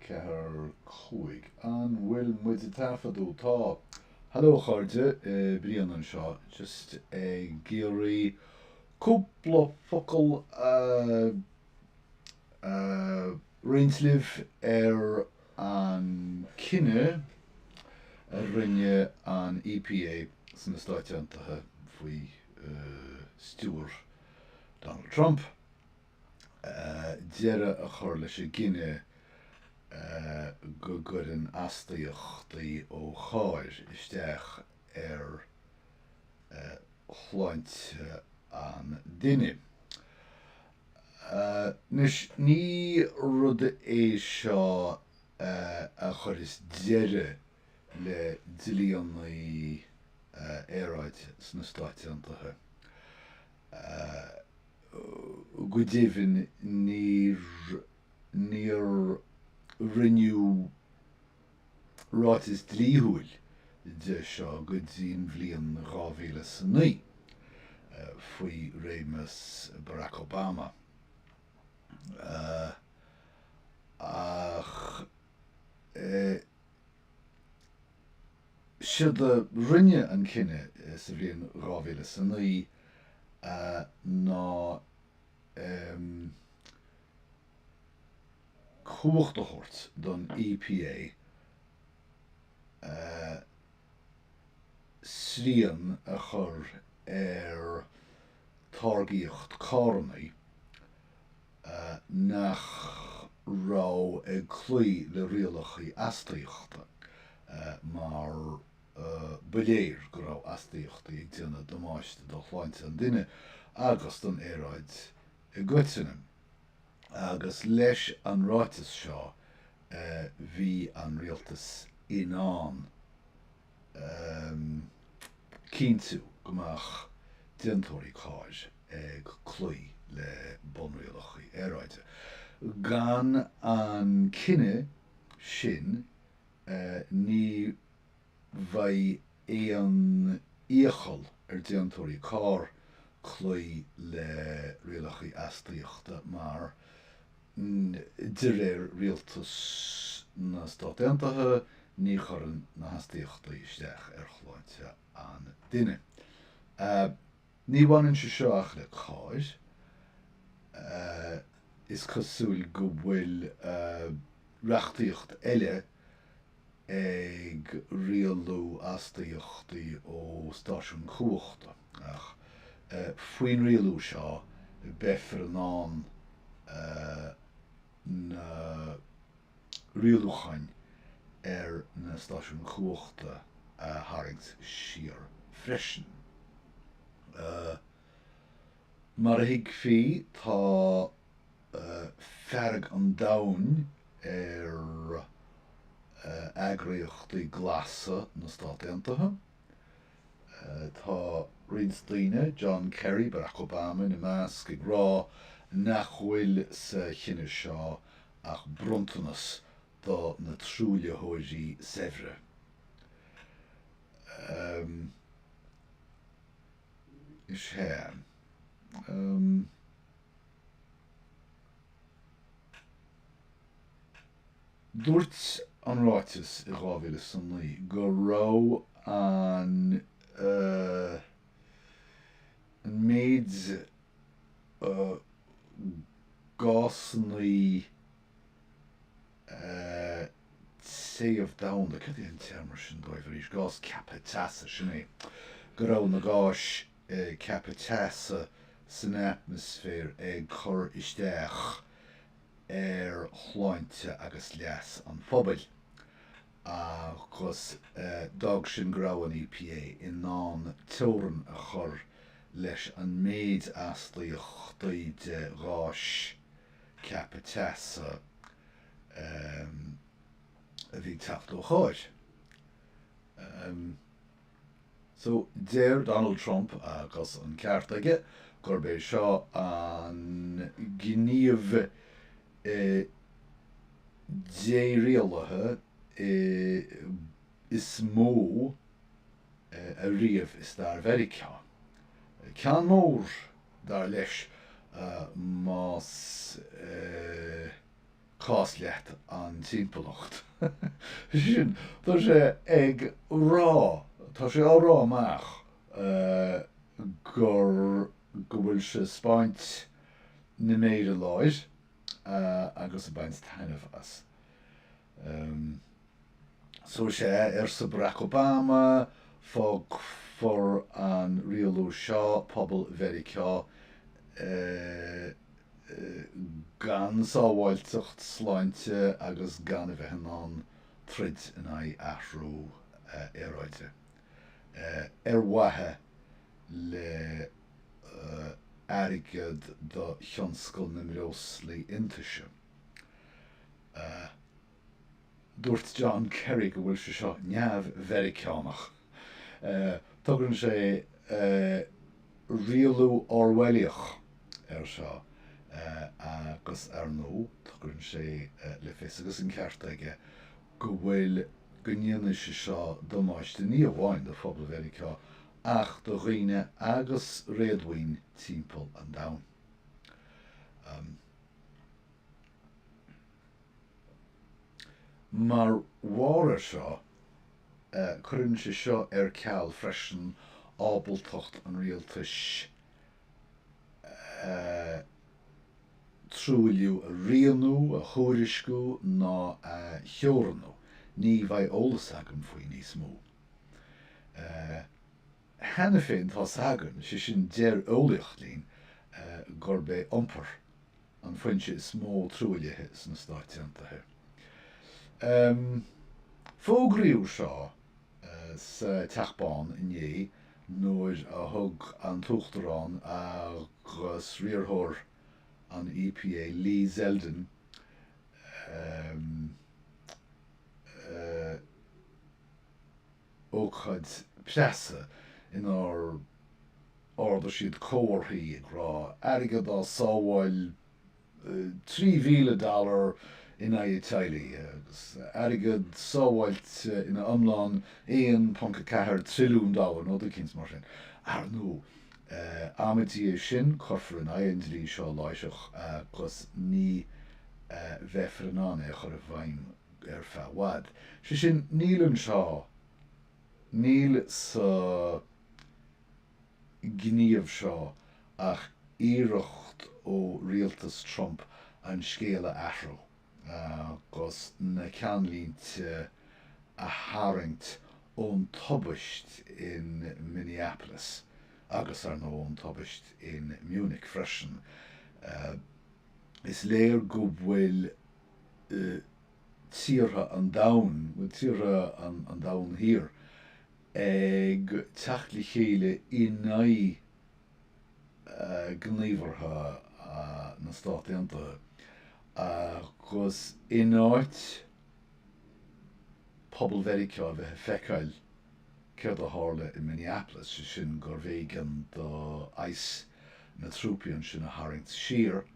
4, 5. An bhfuil muid ag taifeadadh? Tá. Hello a chairde, Brian anseo, just ag iarraidh cúpla focal a roinnt libh ar an cinneadh a rinne an EPA sna Stáit Aontaithe faoi stiúir Donald Trump. deireadh a chur leis an gcinneadh go gcuireann astaíochtaí ó chairr isteach ar shláinte an duine. Anois, ní rud é seo a chuireas deireadh le dlíanna aeráide sna Stáit Aontaithe. Go deimhin, níor rinneadh ráiteas dlíthiúil de seo go dtí an bhliain 2009, faoi réimeas Barack Obama. Ach Séard a rinne an cinneadh sa bhliain 2009 ná cumhacht a thabhairt don EPA srian a chur ar táirgíocht carranna nach raibh ag cloí le rialacha astaíochta mar ba léir go raibh astaíochtaí ag déanamh damáiste do shláinte an duine agus don aeráid i gcoitinne. Agus leis an ráiteas seo bhí an rialtas in ann cinntiú go mbeadh déantóirí cairr ag cloí le bunrialacha aeráide. Gan an cinneadh sin ní bheidh aon iachall ar déantóirí carr cloí le rialacha astaíochta mar De réir rialtas na Stát Aontaithe, ní chuireann na hastaíochtaí isteach ar shláinte an duine. Ní bhaineann sé seo ach le cairr. Is cosúil go bhfuil reachtaíocht eile ag rialú astaíochtaí ó stáisiúin chumhachta, ach faoin rialú seo beifear in ann na rialúcháin ar na stáisiúin chumhachta a tharraingt siar freisin. Mar a thuigfí, tá fearg an domhain ar eagraíochtaí glasa na Stát Aontaithe. Tá roinnt daoine, John Kerry, Barack Obama ina measc, ag rá nach bhfuil sa chinneadh seo ach bronntanas do na truaillitheoirí saibhre. Is ea. Dúirt an ráiteas i 2009 go raibh an méid gásanna téamh domhanda, cad é an téarma sin dóibh arís, gás ceaptha teasa, sin é, go raibh na gáis ceaptha teasa san atmaisféar ag cur isteach ar shláinte agus leas an phobail agus d'fhág sin go raibh an EPA in ann teorainn a chur leis an méid astaíochtaí de gháis ceaptha teasa a bhí ag teacht ó chairr. So, deir Donald Trump, agus an ceart aige, gurb é seo an gníomh dé-rialaithe is mó ariamh i stair Mheiriceá. Ceann mór, dar leis, más. Cás leat an timpeallacht. Sin, tá sé ag rá, tá sé á rá amach gur, go bhfuil sé ag 'speáint na méire láir agus ag baint taitneamh as. So sea, arsa Barack Obama, fágfar an rialú seo pobal Mheiriceá gan sábháilteacht sláinte agus gan a bheith in ann troid in aghaidh athrú aeráide ar mhaithe le airgead do thionscal na mbreoslaí iontaise. Dúirt John Kerry go bhfuil sé seo neamh-Mheiriceánach. Tugann sé rialú Orwelliach air seo agus ar ndóigh tugann sé le fios, agus an ceart aige, go bhfuil, go ndéanfaidh sé seo damáiste ní amháin do phobal Mheiriceá ach do dhaoine agus réadmhaoin timpeall an domhain. Mar bharr air seo, cuireann sé seo ar ceal freisin ábaltacht an rialtais truailliú a rianú, a thuairisciú ná a theorannú. Ní bheidh eolas againn faoi níos mó. Cheana féin tá's againn, sé sin deir eolaíocht linn, gurb é iompar an foinse is mó truaillithe sna Stáit Aontaithe. Fógraíodh seo sa Teach Bán inné nuair a thug an tUachtarán agus riarthóir an EPA Lee Zeldin ócáid preasa inar ardaigh siad comharthaí ag rá airgead á sábháil 3,000 dollar in aghaidh teaghlaigh agus airgead sábháilte ina iomlán 1.4 trilliún dollar nó rud eicínt mar sin. Ar ndóigh, amaidí é sin, cuirfear in aghaidh an dlí seo láithreach agus ní bheifear in ann é a chur i bhfeidhm ar feadh i bhfad. Sé sin, níl anseo, níl sa gníomh seo ach iarracht ó rialtas Trump an scéal a athrú agus na ceannlínte a tharraingt ón tubaist in Minneapolis agus, ar ndóigh, ón tubaist in Munich freisin. Is léir go bhfuil tíortha an domhain, bhuel, tíortha an domhain thiar, ag teacht le chéile in aghaidh gníomhartha na Stát Aontaithe agus in áit pobal Mheiriceá a bheith ag feiceáil céard a tharla i Minneapolis, sé sin gurbh éigean do ICE na trúpaí ansin a tharraingt siar,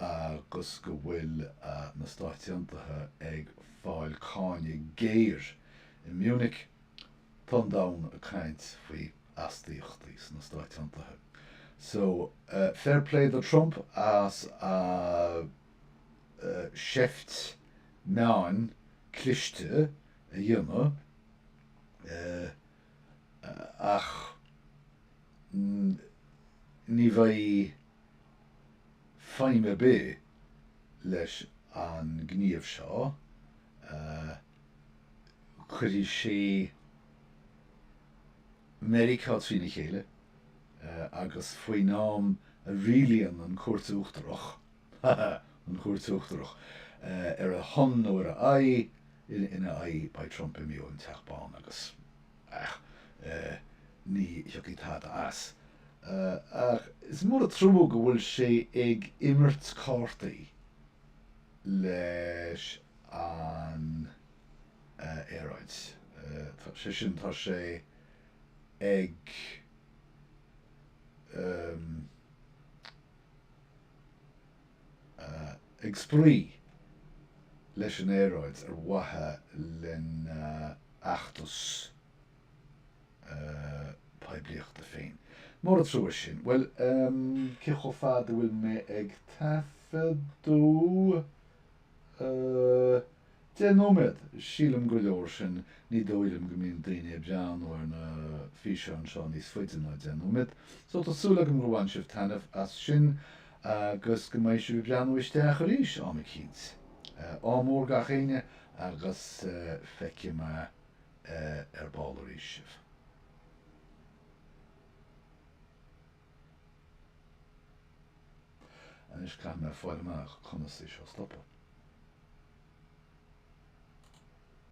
agus go bhfuil na Stáit Aontaithe ag fáil cáineadh géar i Munich, tá an domhan ag caint faoi astaíochtaí sna Stáit Aontaithe. So, fair play do Trump as a sheift meáin cliste a dhéanamh, ach ní bheidh feidhm ar bith leis an ngníomh seo. Cuirfidh sé Meiriceá trína chéile agus faoin am a rialaíonn an Chúirt Uachtarach, ha ha, an Chúirt Uachtarach, ar a shon nó ar a aghaidh, ina aghaidh, beidh Trump imithe ón Teach Bán agus. Ach ní thiocfaidh tada as. Ach is mór an trua go bhfuil sé ag imirt cártaí leis an aeráid. Sé sin, tá sé ag ag spraoi leis an aeráid ar mhaithe lena fheachtas poiblíochta féin. Mór an trua sin. Bhuel, cé chomh fada a bhfuil mé ag taifeadadh? 10 nóiméad, sílim gur leor sin, ní dóigh liom go mbíonn daoine ag breathnú ar na físeáin seo níos faide ná 10 nóiméad. So tá súil agam gur bhain sibh taitneamh as sin agus go mbeidh sibh ag breathnú isteach arís am eicínt. Ádh mór gach éinne agus feicfidh mé ar ball arís sibh. Anois caithfidh mé fáil amach conas é seo a stopadh.